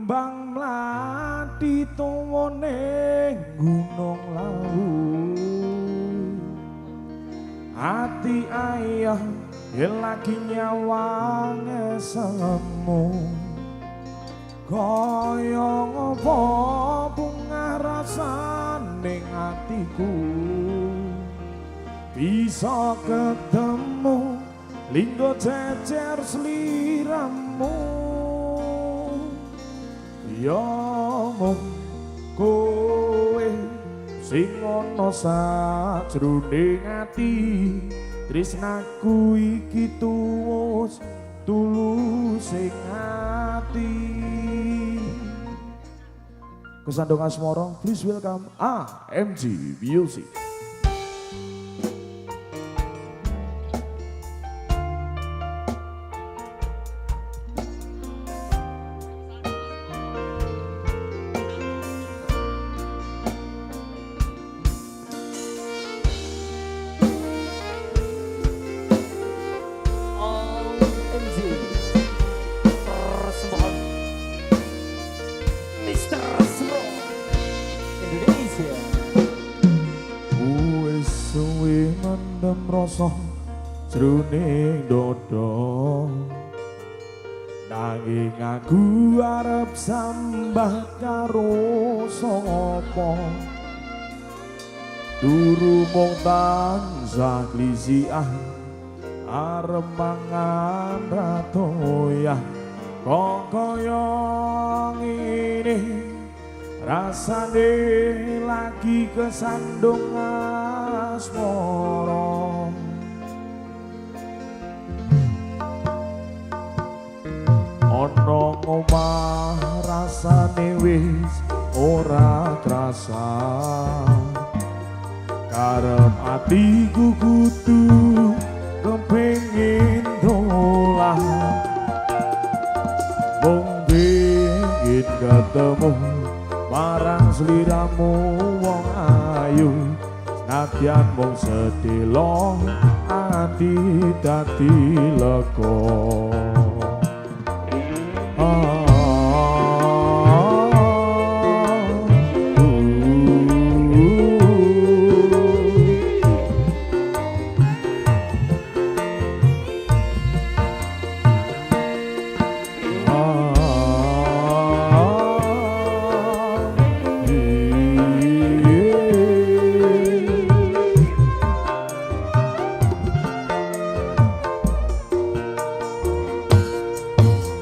Kembang mlati tuwane Gunung Lawu. Ati ayah lagi nyawang semu. Kaya ngopo bunga rasane atiku bisa ketemu linggo jejer sliramu. Ya mung kowe sing ana sajroning ati, tresnaku iki tuwus tulus sing ati. Kesandung Asmoro, please welcome AMG Music. AMG persembahan Mr. Sro Indonesia. Wis suwe mendem rasa jroning dada, nanging aku arep sambah karo sapa? Turu mung tansah klisikan, arep mangan ra doyan, kok kaya ngene rasane lagi kesandung asmara. Ana ngomah rasane wis ora krasa, karep atiku kudu kepengin dolan, mung pengin ketemu marang sliramu wong ayu. Senadyan mung sedelo ati dadi lega.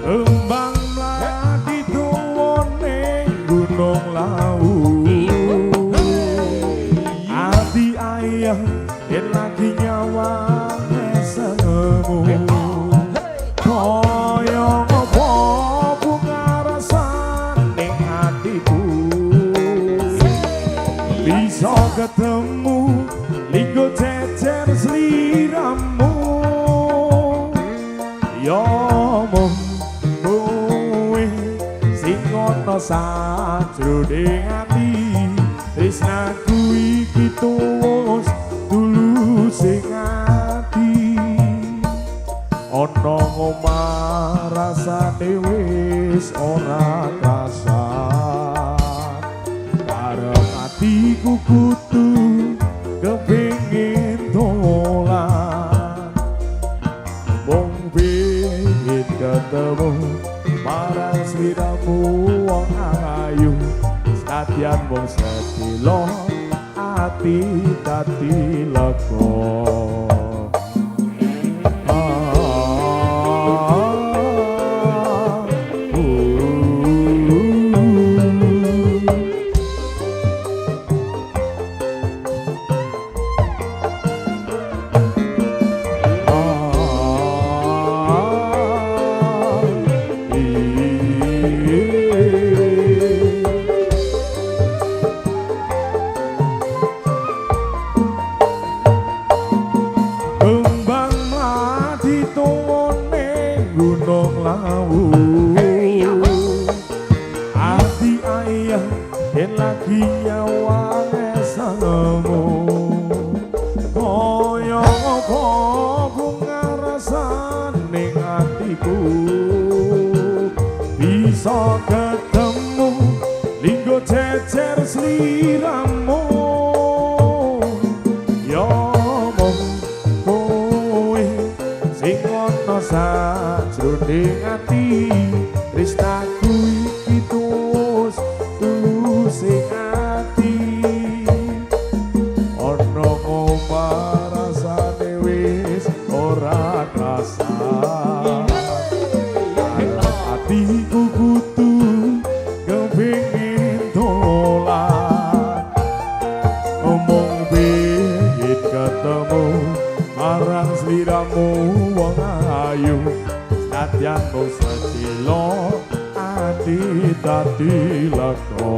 Kembang mlati tuwane Gunung Lawu. Ati ayah yen lagi nyawang semu. Kaya ngopo bunga rasane atiku bisa ketemu linggo jejer sliramu. Ya mung kowe sing ana sajroning ati, tresnaku iki tuwus tulus sing ati. Ana ngomah rasane wis ora krasa, karep atiku kudu kepengin dolan, mung pengin ketemu marang sliramu wong ayu. Senadyan mung sedelo ati dadi lega. Ketemu linggo jejer sliramu, yo mung kowe sing ana sajroning ati. Tresnaku iki tulus tulus ing ati. Ana ngomah rasane wis ora krasa. Atiku kudu kepingin dolan. Omong pingin ketemu marang sliramu wong ayu. Senadyan mung sedelo, ati dadi lega.